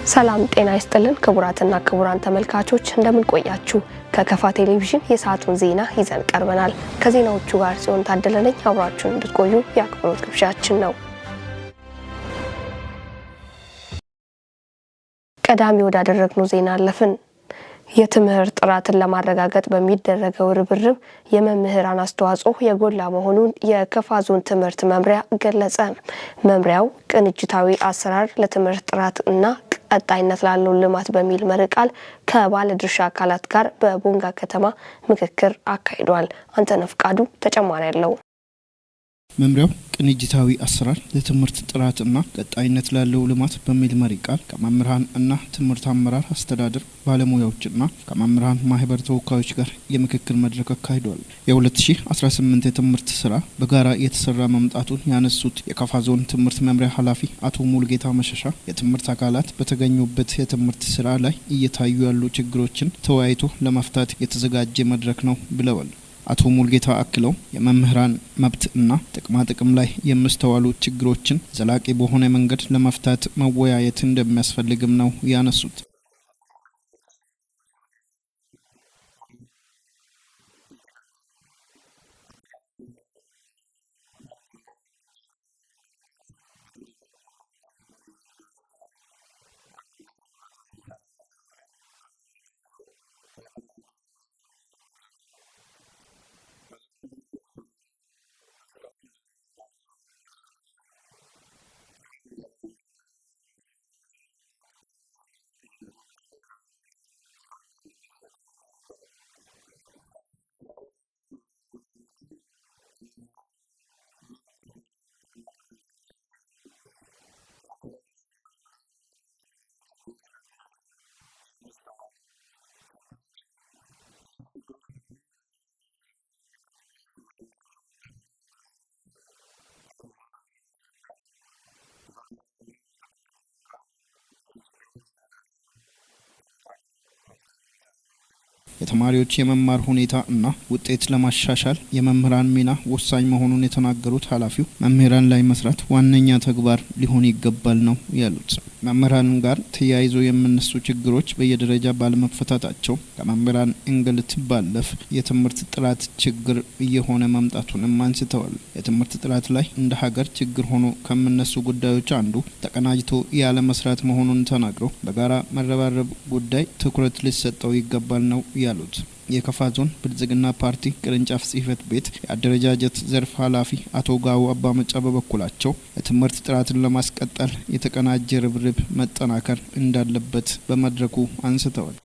ሰላም ጤና ይስጥልን ክቡራትና ክቡራን ተመልካቾች፣ እንደምን ቆያችሁ? ከከፋ ቴሌቪዥን የሰዓቱን ዜና ይዘን ቀርበናል። ከዜናዎቹ ጋር ጽዮን ታደለ ነኝ። አብራችሁን እንድትቆዩ የአክብሮት ግብዣችን ነው። ቀዳሚ ወዳደረግነው ዜና አለፍን። የትምህርት ጥራትን ለማረጋገጥ በሚደረገው ርብርብ የመምህራን አስተዋጽኦ የጎላ መሆኑን የከፋ ዞን ትምህርት መምሪያ ገለጸ። መምሪያው ቅንጅታዊ አሰራር ለትምህርት ጥራት እና ቀጣይነት ላለው ልማት በሚል መሪ ቃል ከባለድርሻ አካላት ጋር በቦንጋ ከተማ ምክክር አካሂዷል። አንተነህ ፍቃዱ ተጨማሪ አለው። መምሪያው ቅንጅታዊ አሰራር ለትምህርት ጥራት እና ቀጣይነት ላለው ልማት በሚል መሪ ቃል ከመምህራን እና ትምህርት አመራር አስተዳደር ባለሙያዎችና ከመምህራን ማህበር ተወካዮች ጋር የምክክር መድረክ አካሂዷል። የ2018 የትምህርት ስራ በጋራ እየተሰራ መምጣቱን ያነሱት የከፋ ዞን ትምህርት መምሪያ ኃላፊ አቶ ሙልጌታ መሸሻ፣ የትምህርት አካላት በተገኙበት የትምህርት ስራ ላይ እየታዩ ያሉ ችግሮችን ተወያይቶ ለመፍታት የተዘጋጀ መድረክ ነው ብለዋል። አቶ ሙልጌታ አክለው የመምህራን መብት እና ጥቅማ ጥቅም ላይ የሚስተዋሉ ችግሮችን ዘላቂ በሆነ መንገድ ለመፍታት መወያየት እንደሚያስፈልግም ነው ያነሱት። የተማሪዎች የመማር ሁኔታ እና ውጤት ለማሻሻል የመምህራን ሚና ወሳኝ መሆኑን የተናገሩት ኃላፊው፣ መምህራን ላይ መስራት ዋነኛ ተግባር ሊሆን ይገባል ነው ያሉት። መምህራን ጋር ተያይዞ የሚነሱ ችግሮች በየደረጃ ባለመፈታታቸው ከመምህራን እንግልት ባለፍ የትምህርት ጥራት ችግር እየሆነ መምጣቱንም አንስተዋል። የትምህርት ጥራት ላይ እንደ ሀገር ችግር ሆኖ ከሚነሱ ጉዳዮች አንዱ ተቀናጅቶ ያለመስራት መሆኑን ተናግረው፣ በጋራ መረባረብ ጉዳይ ትኩረት ሊሰጠው ይገባል ነው ያሉት። የከፋ ዞን ብልጽግና ፓርቲ ቅርንጫፍ ጽህፈት ቤት የአደረጃጀት ዘርፍ ኃላፊ አቶ ጋው አባመጫ በበኩላቸው፣ የትምህርት ጥራትን ለማስቀጠል የተቀናጀ ርብርብ መጠናከር እንዳለበት በመድረኩ አንስተዋል።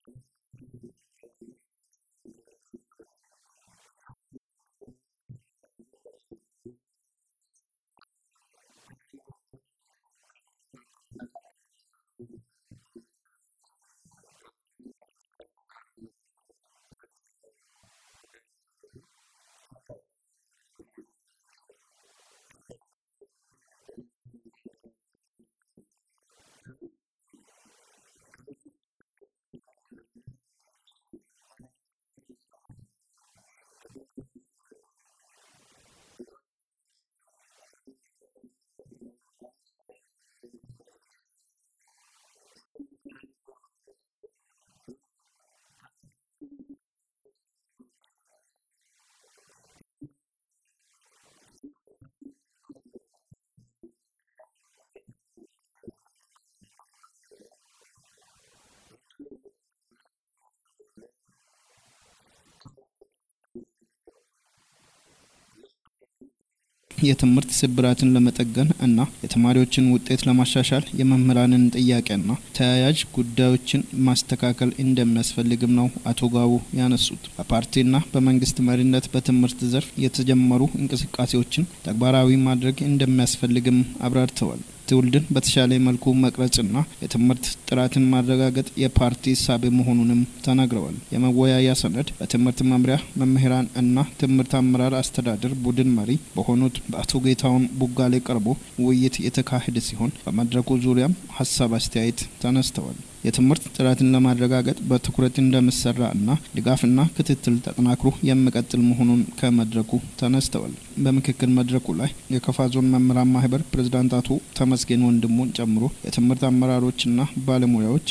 የትምህርት ስብራትን ለመጠገን እና የተማሪዎችን ውጤት ለማሻሻል የመምህራንን ጥያቄና ተያያዥ ጉዳዮችን ማስተካከል እንደሚያስፈልግም ነው አቶ ጋቡ ያነሱት። በፓርቲና በመንግስት መሪነት በትምህርት ዘርፍ የተጀመሩ እንቅስቃሴዎችን ተግባራዊ ማድረግ እንደሚያስፈልግም አብራርተዋል። ትውልድን በተሻለ መልኩ መቅረጽና የትምህርት ጥራትን ማረጋገጥ የፓርቲ እሳቤ መሆኑንም ተናግረዋል። የመወያያ ሰነድ በትምህርት መምሪያ መምህራን እና ትምህርት አመራር አስተዳደር ቡድን መሪ በሆኑት በአቶ ጌታሁን ቡጋሌ ቀርቦ ውይይት የተካሄደ ሲሆን፣ በመድረኩ ዙሪያም ሀሳብ አስተያየት ተነስተዋል። የትምህርት ጥራትን ለማረጋገጥ በትኩረት እንደሚሰራ እና ድጋፍና ክትትል ተጠናክሮ የሚቀጥል መሆኑን ከመድረኩ ተነስተዋል። በምክክር መድረኩ ላይ የከፋ ዞን መምህራን ማህበር ፕሬዝዳንት አቶ ተመስገን ወንድሙን ጨምሮ የትምህርት አመራሮችና ባለሙያዎች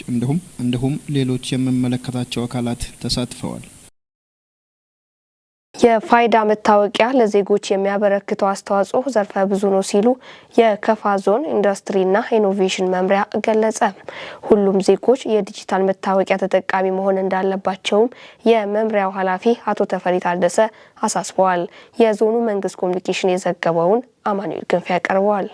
እንዲሁም ሌሎች የሚመለከታቸው አካላት ተሳትፈዋል። የፋይዳ መታወቂያ ለዜጎች የሚያበረክተው አስተዋጽኦ ዘርፈ ብዙ ነው ሲሉ የከፋ ዞን ኢንዱስትሪና ኢኖቬሽን መምሪያ ገለጸ። ሁሉም ዜጎች የዲጂታል መታወቂያ ተጠቃሚ መሆን እንዳለባቸውም የመምሪያው ኃላፊ አቶ ተፈሪ ታደሰ አሳስበዋል። የዞኑ መንግስት ኮሚኒኬሽን የዘገበውን አማኑኤል ክንፍ ያቀርበዋል።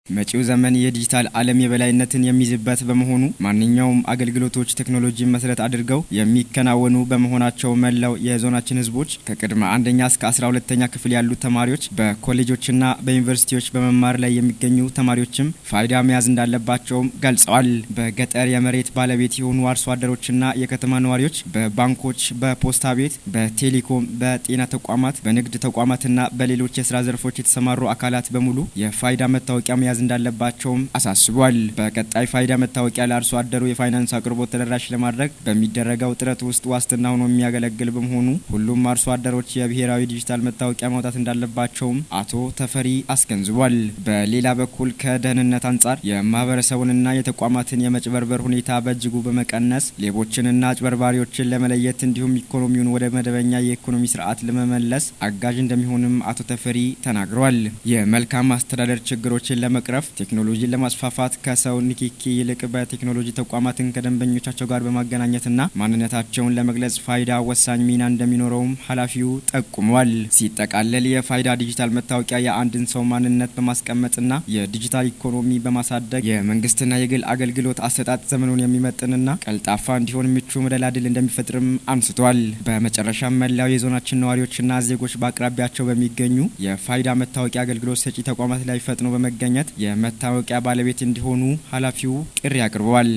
መጪው ዘመን የዲጂታል ዓለም የበላይነትን የሚይዝበት በመሆኑ ማንኛውም አገልግሎቶች ቴክኖሎጂን መሰረት አድርገው የሚከናወኑ በመሆናቸው መላው የዞናችን ሕዝቦች ከቅድመ አንደኛ እስከ 12ኛ ክፍል ያሉ ተማሪዎች፣ በኮሌጆችና በዩኒቨርሲቲዎች በመማር ላይ የሚገኙ ተማሪዎችም ፋይዳ መያዝ እንዳለባቸውም ገልጸዋል። በገጠር የመሬት ባለቤት የሆኑ አርሶ አደሮችና የከተማ ነዋሪዎች በባንኮች፣ በፖስታ ቤት፣ በቴሌኮም፣ በጤና ተቋማት፣ በንግድ ተቋማትና በሌሎች የስራ ዘርፎች የተሰማሩ አካላት በሙሉ የፋይዳ መታወቂያ መያዝ እንዳለባቸውም አሳስቧል። በቀጣይ ፋይዳ መታወቂያ ለአርሶ አደሩ የፋይናንስ አቅርቦት ተደራሽ ለማድረግ በሚደረገው ጥረት ውስጥ ዋስትና ሆኖ የሚያገለግል በመሆኑ ሁሉም አርሶ አደሮች የብሔራዊ ዲጂታል መታወቂያ ማውጣት እንዳለባቸውም አቶ ተፈሪ አስገንዝቧል። በሌላ በኩል ከደህንነት አንጻር የማህበረሰቡንና የተቋማትን የመጭበርበር ሁኔታ በእጅጉ በመቀነስ ሌቦችንና አጭበርባሪዎችን ለመለየት እንዲሁም ኢኮኖሚውን ወደ መደበኛ የኢኮኖሚ ስርዓት ለመመለስ አጋዥ እንደሚሆንም አቶ ተፈሪ ተናግረዋል። የመልካም አስተዳደር ችግሮችን ለመቅረፍ ቴክኖሎጂን ለማስፋፋት ከሰው ንክኪ ይልቅ በቴክኖሎጂ ተቋማትን ከደንበኞቻቸው ጋር በማገናኘትና ማንነታቸውን ለመግለጽ ፋይዳ ወሳኝ ሚና እንደሚኖረውም ኃላፊው ጠቁመዋል። ሲጠቃለል የፋይዳ ዲጂታል መታወቂያ የአንድን ሰው ማንነት በማስቀመጥና የዲጂታል ኢኮኖሚ በማሳደግ የመንግስትና የግል አገልግሎት አሰጣጥ ዘመኑን የሚመጥንና ቀልጣፋ እንዲሆን ምቹ መደላድል እንደሚፈጥርም አንስቷል። በመጨረሻም መላው የዞናችን ነዋሪዎችና ዜጎች በአቅራቢያቸው በሚገኙ የፋይዳ መታወቂያ አገልግሎት ሰጪ ተቋማት ላይ ፈጥኖ በመገኘት የመታወቂያ ባለቤት እንዲሆኑ ኃላፊው ጥሪ አቅርበዋል።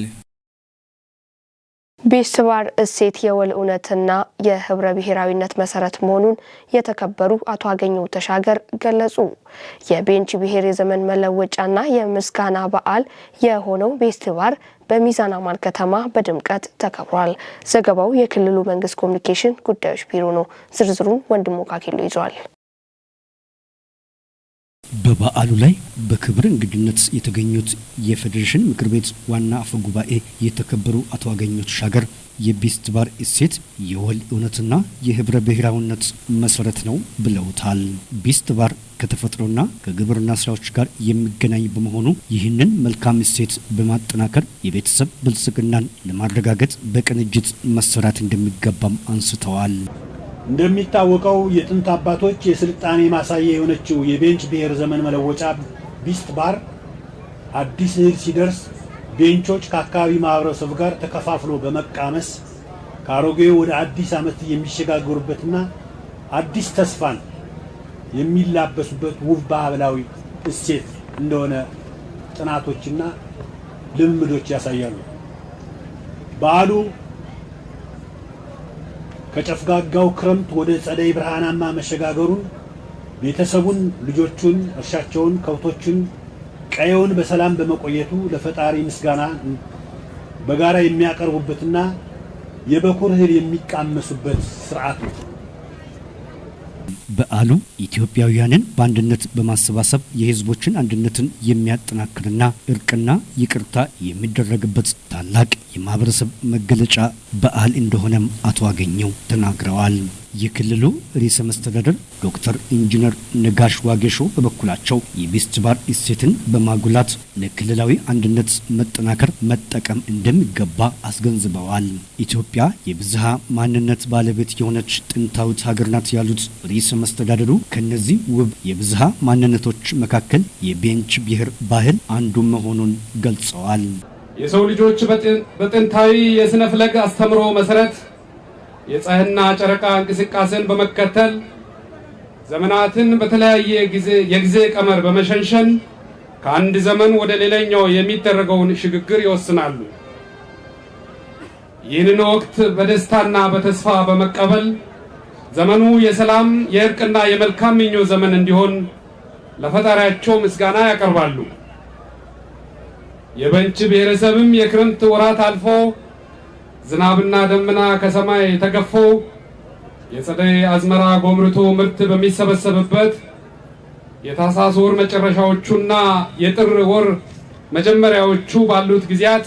ቢስትባር እሴት የወል እውነትና የህብረ ብሔራዊነት መሰረት መሆኑን የተከበሩ አቶ አገኘሁ ተሻገር ገለጹ። የቤንች ብሔር የዘመን መለወጫና የምስጋና በዓል የሆነው ቤስትባር በሚዛን አማን ከተማ በድምቀት ተከብሯል። ዘገባው የክልሉ መንግስት ኮሚኒኬሽን ጉዳዮች ቢሮ ነው። ዝርዝሩን ወንድሙ ካኪሎ ይዟል። በበዓሉ ላይ በክብር እንግድነት የተገኙት የፌዴሬሽን ምክር ቤት ዋና አፈ ጉባኤ የተከበሩ አቶ አገኘሁ ተሻገር የቢስትባር እሴት የወል እውነትና የህብረ ብሔራዊነት መሰረት ነው ብለውታል። ቢስትባር ከተፈጥሮና ከግብርና ስራዎች ጋር የሚገናኝ በመሆኑ ይህንን መልካም እሴት በማጠናከር የቤተሰብ ብልጽግናን ለማረጋገጥ በቅንጅት መሰራት እንደሚገባም አንስተዋል። እንደሚታወቀው የጥንት አባቶች የስልጣኔ ማሳያ የሆነችው የቤንች ብሔር ዘመን መለወጫ ቢስትባር አዲስ እህል ሲደርስ ቤንቾች ከአካባቢ ማህበረሰቡ ጋር ተከፋፍሎ በመቃመስ ከአሮጌው ወደ አዲስ ዓመት የሚሸጋገሩበትና አዲስ ተስፋን የሚላበሱበት ውብ ባህላዊ እሴት እንደሆነ ጥናቶችና ልምምዶች ያሳያሉ። በዓሉ ከጨፍጋጋው ክረምት ወደ ጸደይ ብርሃናማ መሸጋገሩን ቤተሰቡን፣ ልጆቹን፣ እርሻቸውን፣ ከብቶቹን፣ ቀየውን በሰላም በመቆየቱ ለፈጣሪ ምስጋና በጋራ የሚያቀርቡበትና የበኩር እህል የሚቃመሱበት ስርዓት ነው። በዓሉ ኢትዮጵያውያንን በአንድነት በማሰባሰብ የሕዝቦችን አንድነትን የሚያጠናክርና እርቅና ይቅርታ የሚደረግበት ታላቅ የማህበረሰብ መገለጫ በዓል እንደሆነም አቶ አገኘሁ ተናግረዋል። የክልሉ ርዕሰ መስተዳድር ዶክተር ኢንጂነር ነጋሽ ዋጌሾ በበኩላቸው የቢስትባር እሴትን በማጉላት ለክልላዊ አንድነት መጠናከር መጠቀም እንደሚገባ አስገንዝበዋል። ኢትዮጵያ የብዝሃ ማንነት ባለቤት የሆነች ጥንታዊት ሀገር ናት ያሉት ርዕሰ መስተዳድሩ ከነዚህ ውብ የብዝሃ ማንነቶች መካከል የቤንች ብሔር ባህል አንዱ መሆኑን ገልጸዋል። የሰው ልጆች በጥንታዊ የስነ ፍለግ አስተምሮ መሰረት የፀሐይና ጨረቃ እንቅስቃሴን በመከተል ዘመናትን በተለያየ የጊዜ ቀመር በመሸንሸን ከአንድ ዘመን ወደ ሌላኛው የሚደረገውን ሽግግር ይወስናሉ። ይህንን ወቅት በደስታና በተስፋ በመቀበል ዘመኑ የሰላም፣ የእርቅና የመልካም ምኞት ዘመን እንዲሆን ለፈጣሪያቸው ምስጋና ያቀርባሉ። የበንች ብሔረሰብም የክረምት ወራት አልፎ ዝናብና ደመና ከሰማይ ተገፎ የጸደይ አዝመራ ጎምርቶ ምርት በሚሰበሰብበት የታህሳስ ወር መጨረሻዎቹና የጥር ወር መጀመሪያዎቹ ባሉት ጊዜያት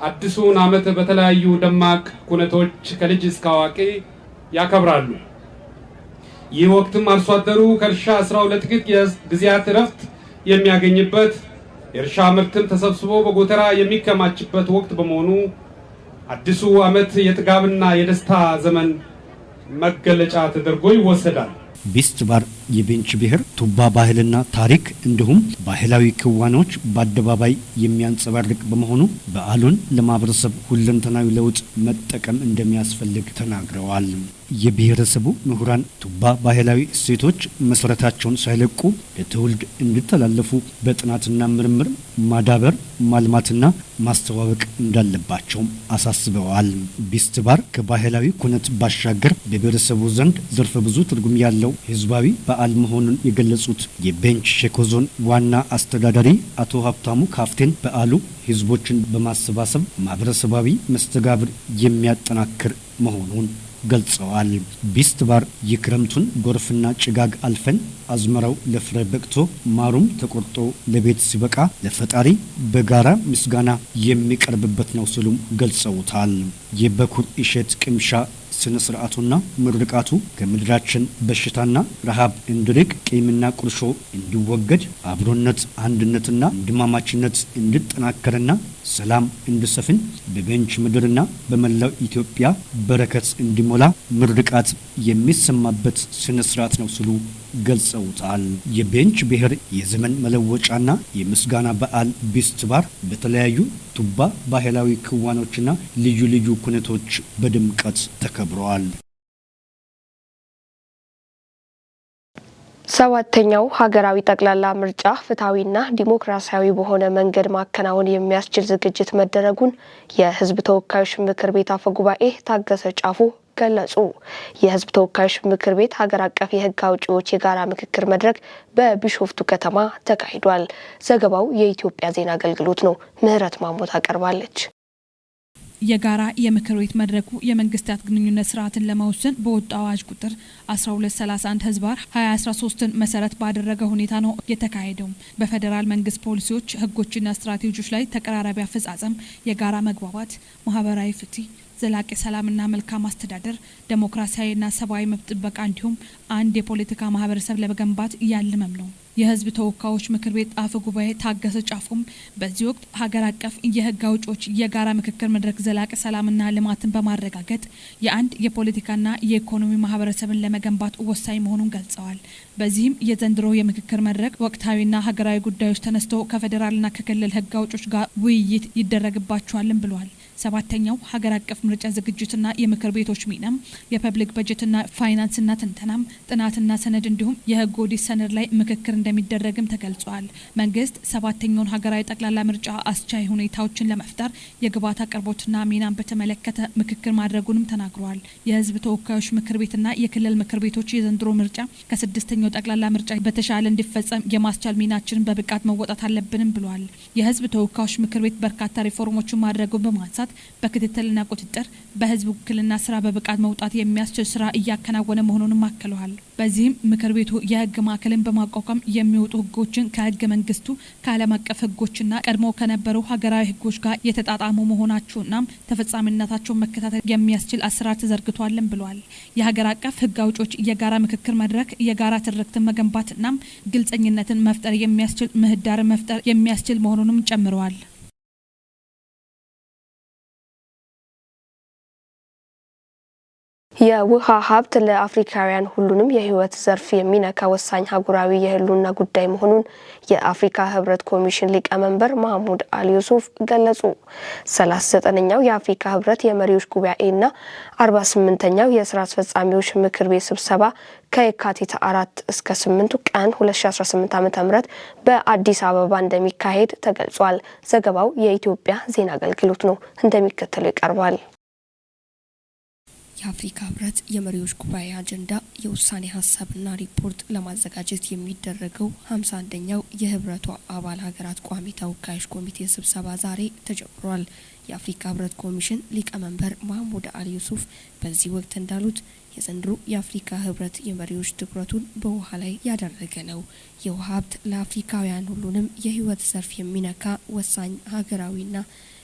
አዲሱን ዓመት በተለያዩ ደማቅ ኩነቶች ከልጅ እስከ አዋቂ ያከብራሉ። ይህ ወቅትም አርሶ አደሩ ከእርሻ ስራው ለጥቂት ጊዜያት እረፍት የሚያገኝበት፣ የእርሻ ምርትም ተሰብስቦ በጎተራ የሚከማችበት ወቅት በመሆኑ አዲሱ ዓመት የጥጋብና የደስታ ዘመን መገለጫ ተደርጎ ይወሰዳል። ቢስትባር የቤንች ብሔር ቱባ ባህልና ታሪክ እንዲሁም ባህላዊ ክዋኔዎች በአደባባይ የሚያንጸባርቅ በመሆኑ በዓሉን ለማህበረሰብ ሁለንተናዊ ለውጥ መጠቀም እንደሚያስፈልግ ተናግረዋል። የብሔረሰቡ ምሁራን ቱባ ባህላዊ እሴቶች መሰረታቸውን ሳይለቁ ለትውልድ እንዲተላለፉ በጥናትና ምርምር ማዳበር፣ ማልማትና ማስተዋወቅ እንዳለባቸውም አሳስበዋል። ቢስትባር ከባህላዊ ኩነት ባሻገር በብሔረሰቡ ዘንድ ዘርፈ ብዙ ትርጉም ያለው ህዝባዊ በዓል መሆኑን የገለጹት የቤንች ሸኮ ዞን ዋና አስተዳዳሪ አቶ ሀብታሙ ካፍቴን በዓሉ ህዝቦችን በማሰባሰብ ማህበረሰባዊ መስተጋብር የሚያጠናክር መሆኑን ገልጸዋል። ቢስትባር የክረምቱን ጎርፍና ጭጋግ አልፈን አዝመራው ለፍሬ በቅቶ ማሩም ተቆርጦ ለቤት ሲበቃ ለፈጣሪ በጋራ ምስጋና የሚቀርብበት ነው ሲሉም ገልጸውታል። የበኩር እሸት ቅምሻ ስነ ስርዓቱና ምርቃቱ ከምድራችን በሽታና ረሃብ እንዲርቅ፣ ቂምና ቁርሾ እንዲወገድ፣ አብሮነት፣ አንድነትና ወንድማማችነት እንዲጠናከርና ሰላም እንዲሰፍን፣ በቤንች ምድርና በመላው ኢትዮጵያ በረከት እንዲሞላ ምርቃት የሚሰማበት ስነ ስርዓት ነው ሲሉ ገልጸውታል። የቤንች ብሔር የዘመን መለወጫና የምስጋና በዓል ቢስትባር በተለያዩ ቱባ ባህላዊ ክዋኔዎችና ልዩ ልዩ ኩነቶች በድምቀት ተከብረዋል። ሰባተኛው ሀገራዊ ጠቅላላ ምርጫ ፍትሐዊና ዲሞክራሲያዊ በሆነ መንገድ ማከናወን የሚያስችል ዝግጅት መደረጉን የሕዝብ ተወካዮች ምክር ቤት አፈ ጉባኤ ታገሰ ጫፎ ገለጹ። የሕዝብ ተወካዮች ምክር ቤት ሀገር አቀፍ የሕግ አውጪዎች የጋራ ምክክር መድረክ በቢሾፍቱ ከተማ ተካሂዷል። ዘገባው የኢትዮጵያ ዜና አገልግሎት ነው። ምህረት ማሞ ታቀርባለች። የጋራ የምክር ቤት መድረኩ የመንግስታት ግንኙነት ስርዓትን ለመወሰን በወጣው አዋጅ ቁጥር 1231/2013ን መሰረት ባደረገ ሁኔታ ነው የተካሄደው። በፌዴራል መንግስት ፖሊሲዎች፣ ህጎችና ስትራቴጂዎች ላይ ተቀራራቢ አፈጻጸም፣ የጋራ መግባባት፣ ማህበራዊ ፍትህ፣ ዘላቂ ሰላምና መልካም አስተዳደር፣ ዴሞክራሲያዊና ሰብአዊ መብት ጥበቃ እንዲሁም አንድ የፖለቲካ ማህበረሰብ ለመገንባት ያለመም ነው። የህዝብ ተወካዮች ምክር ቤት አፈ ጉባኤ ታገሰ ጫፎም በዚህ ወቅት ሀገር አቀፍ የህግ አውጪዎች የጋራ ምክክር መድረክ ዘላቂ ሰላምና ልማትን በማረጋገጥ የአንድ የፖለቲካና የኢኮኖሚ ማህበረሰብን ለመገንባት ወሳኝ መሆኑን ገልጸዋል። በዚህም የዘንድሮ የምክክር መድረክ ወቅታዊና ሀገራዊ ጉዳዮች ተነስቶ ከፌዴራልና ከክልል ህግ አውጪዎች ጋር ውይይት ይደረግባቸዋልም ብለዋል። ሰባተኛው ሀገር አቀፍ ምርጫ ዝግጅትና የምክር ቤቶች ሚናም፣ የፐብሊክ በጀትና ፋይናንስና ትንተናም፣ ጥናትና ሰነድ እንዲሁም የህግ ኦዲት ሰነድ ላይ ምክክር እንደሚደረግም ተገልጿል። መንግስት ሰባተኛውን ሀገራዊ ጠቅላላ ምርጫ አስቻይ ሁኔታዎችን ለመፍጠር የግብዓት አቅርቦትና ሚናን በተመለከተ ምክክር ማድረጉንም ተናግረዋል። የህዝብ ተወካዮች ምክር ቤትና የክልል ምክር ቤቶች የዘንድሮ ምርጫ ከስድስተኛው ጠቅላላ ምርጫ በተሻለ እንዲፈጸም የማስቻል ሚናችንን በብቃት መወጣት አለብንም ብለዋል። የህዝብ ተወካዮች ምክር ቤት በርካታ ሪፎርሞችን ማድረጉን በማንሳት በክትትልና ቁጥጥር በህዝብ ውክልና ስራ በብቃት መውጣት የሚያስችል ስራ እያከናወነ መሆኑንም አክለዋል። በዚህም ምክር ቤቱ የህግ ማዕከልን በማቋቋም የሚወጡ ህጎችን ከህገ መንግስቱ፣ ከዓለም አቀፍ ህጎችና ቀድሞ ከነበሩ ሀገራዊ ህጎች ጋር የተጣጣሙ መሆናቸውና ተፈጻሚነታቸውን መከታተል የሚያስችል አሰራር ተዘርግቷልም ብለዋል። የሀገር አቀፍ ህግ አውጪዎች የጋራ ምክክር መድረክ የጋራ ትርክትን መገንባትና ግልጸኝነትን መፍጠር የሚያስችል ምህዳር መፍጠር የሚያስችል መሆኑንም ጨምረዋል። የውሃ ሀብት ለአፍሪካውያን ሁሉንም የህይወት ዘርፍ የሚነካ ወሳኝ አህጉራዊ የህልውና ጉዳይ መሆኑን የአፍሪካ ህብረት ኮሚሽን ሊቀመንበር ማህሙድ አሊ ዩሱፍ ገለጹ። 39ኛው የአፍሪካ ህብረት የመሪዎች ጉባኤና 48ኛው የስራ አስፈጻሚዎች ምክር ቤት ስብሰባ ከየካቲት 4 እስከ 8 ቀን 2018 ዓ.ም በአዲስ አበባ እንደሚካሄድ ተገልጿል። ዘገባው የኢትዮጵያ ዜና አገልግሎት ነው፣ እንደሚከተለው ይቀርባል። የአፍሪካ ህብረት የመሪዎች ጉባኤ አጀንዳ የውሳኔ ሀሳብና ሪፖርት ለማዘጋጀት የሚደረገው 51ኛው የህብረቱ አባል ሀገራት ቋሚ ተወካዮች ኮሚቴ ስብሰባ ዛሬ ተጀምሯል። የአፍሪካ ህብረት ኮሚሽን ሊቀመንበር ማህሙድ አሊ ዩሱፍ በዚህ ወቅት እንዳሉት፣ የዘንድሮ የአፍሪካ ህብረት የመሪዎች ትኩረቱን በውሃ ላይ ያደረገ ነው። የውሃ ሀብት ለአፍሪካውያን ሁሉንም የህይወት ዘርፍ የሚነካ ወሳኝ ሀገራዊና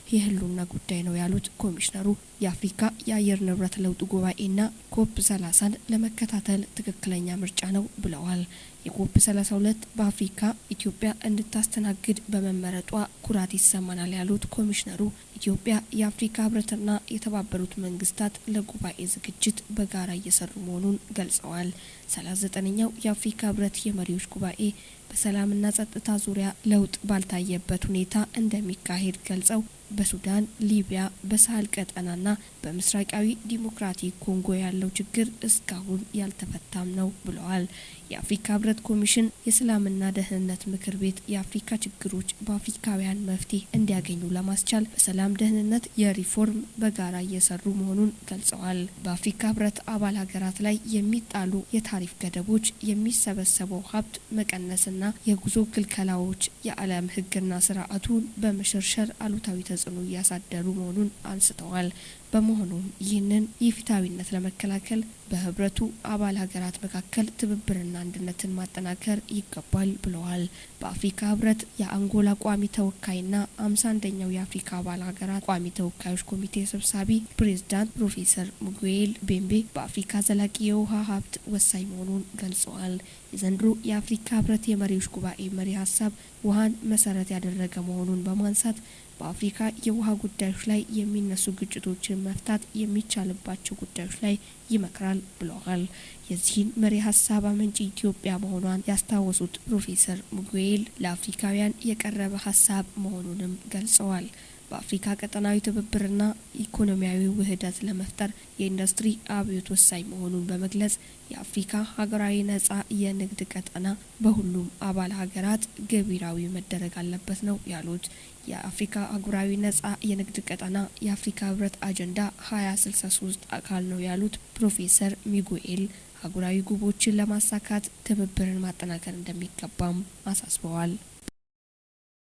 የህልውና ጉዳይ ነው ያሉት ኮሚሽነሩ፣ የአፍሪካ የአየር ንብረት ለውጥ ጉባኤና ኮፕ 30ን ለመከታተል ትክክለኛ ምርጫ ነው ብለዋል። የኮፕ 32 በአፍሪካ ኢትዮጵያ እንድታስተናግድ በመመረጧ ኩራት ይሰማናል ያሉት ኮሚሽነሩ፣ ኢትዮጵያ፣ የአፍሪካ ህብረትና የተባበሩት መንግስታት ለጉባኤ ዝግጅት በጋራ እየሰሩ መሆኑን ገልጸዋል። 39ኛው የአፍሪካ ህብረት የመሪዎች ጉባኤ በሰላምና ጸጥታ ዙሪያ ለውጥ ባልታየበት ሁኔታ እንደሚካሄድ ገልጸው፣ በሱዳን፣ ሊቢያ፣ በሳህል ቀጠናና በምስራቃዊ ዲሞክራቲክ ኮንጎ ያለው ችግር እስካሁን ያልተፈታም ነው ብለዋል። የአፍሪካ ህብረት ኮሚሽን የሰላምና ደህንነት ምክር ቤት የአፍሪካ ችግሮች በአፍሪካውያን መፍትሄ እንዲያገኙ ለማስቻል በሰላም ደህንነት የሪፎርም በጋራ እየሰሩ መሆኑን ገልጸዋል። በአፍሪካ ህብረት አባል ሀገራት ላይ የሚጣሉ የታሪፍ ገደቦች፣ የሚሰበሰበው ሀብት መቀነስና የጉዞ ክልከላዎች የዓለም ህግና ስርዓቱን በመሸርሸር አሉታዊ ተጽዕኖ እያሳደሩ መሆኑን አንስተዋል። በመሆኑም ይህንን ኢፍትሐዊነት ለመከላከል በህብረቱ አባል ሀገራት መካከል ትብብርና አንድነትን ማጠናከር ይገባል ብለዋል። በአፍሪካ ህብረት የአንጎላ ቋሚ ተወካይና 51ኛው የአፍሪካ አባል ሀገራት ቋሚ ተወካዮች ኮሚቴ ሰብሳቢ ፕሬዝዳንት ፕሮፌሰር ሙጉኤል ቤምቤ በአፍሪካ ዘላቂ የውሃ ሀብት ወሳኝ መሆኑን ገልጸዋል። የዘንድሮ የአፍሪካ ህብረት የመሪዎች ጉባኤ መሪ ሀሳብ ውሃን መሰረት ያደረገ መሆኑን በማንሳት፣ በአፍሪካ የውሃ ጉዳዮች ላይ የሚነሱ ግጭቶችን መፍታት የሚቻልባቸው ጉዳዮች ላይ ይመክራል ብለዋል። የዚህን መሪ ሀሳብ አመንጪ ኢትዮጵያ መሆኗን ያስታወሱት ፕሮፌሰር ሙጉኤል ለአፍሪካውያን የቀረበ ሀሳብ መሆኑንም ገልጸዋል። በአፍሪካ ቀጠናዊ ትብብርና ኢኮኖሚያዊ ውህደት ለመፍጠር የኢንዱስትሪ አብዮት ወሳኝ መሆኑን በመግለጽ፣ የአፍሪካ ሀገራዊ ነጻ የንግድ ቀጠና በሁሉም አባል ሀገራት ገቢራዊ መደረግ አለበት ነው ያሉት። የአፍሪካ አህጉራዊ ነጻ የንግድ ቀጠና የአፍሪካ ህብረት አጀንዳ 2063 አካል ነው ያሉት ፕሮፌሰር ሚጉኤል፣ አህጉራዊ ግቦችን ለማሳካት ትብብርን ማጠናከር እንደሚገባም አሳስበዋል።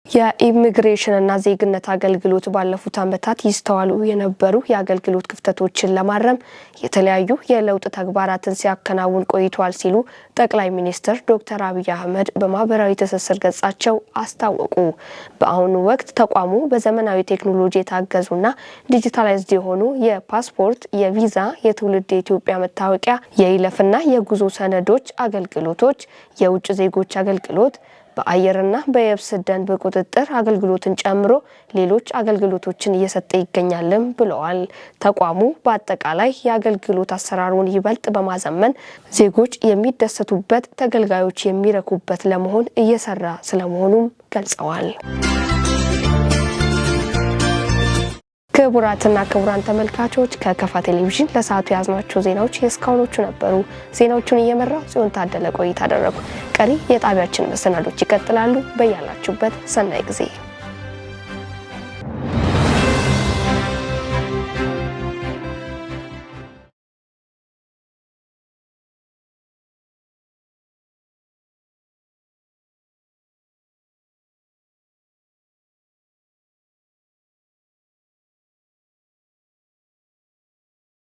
የኢሚግሬሽንና ዜግነት አገልግሎት ባለፉት ዓመታት ይስተዋሉ የነበሩ የአገልግሎት ክፍተቶችን ለማረም የተለያዩ የለውጥ ተግባራትን ሲያከናውን ቆይቷል ሲሉ ጠቅላይ ሚኒስትር ዶክተር አብይ አህመድ በማህበራዊ ትስስር ገጻቸው አስታወቁ። በአሁኑ ወቅት ተቋሙ በዘመናዊ ቴክኖሎጂ የታገዙና digitalized የሆኑ የፓስፖርት፣ የቪዛ፣ የትውልድ የኢትዮጵያ መታወቂያ፣ የይለፍና የጉዞ ሰነዶች አገልግሎቶች፣ የውጭ ዜጎች አገልግሎት፣ በአየርና በየብስ ደንብ ቁጥጥር አገልግሎትን ጨምሮ ሌሎች አገልግሎቶችን እየሰጠ ይገኛልም ብለዋል። ተቋሙ በአጠቃላይ የአገልግሎት አሰራሩን ይበልጥ በማዘመን ዜጎች የሚደሰቱበት፣ ተገልጋዮች የሚረኩበት ለመሆን እየሰራ ስለመሆኑም ገልጸዋል። ክቡራትና ክቡራን ተመልካቾች፣ ከከፋ ቴሌቪዥን ለሰዓቱ የያዝናቸው ዜናዎች የእስካሁኖቹ ነበሩ። ዜናዎቹን እየመራው ጽዮን ታደለ ቆይታ አደረጉ። ቀሪ የጣቢያችን መሰናዶች ይቀጥላሉ። በያላችሁበት ሰናይ ጊዜ።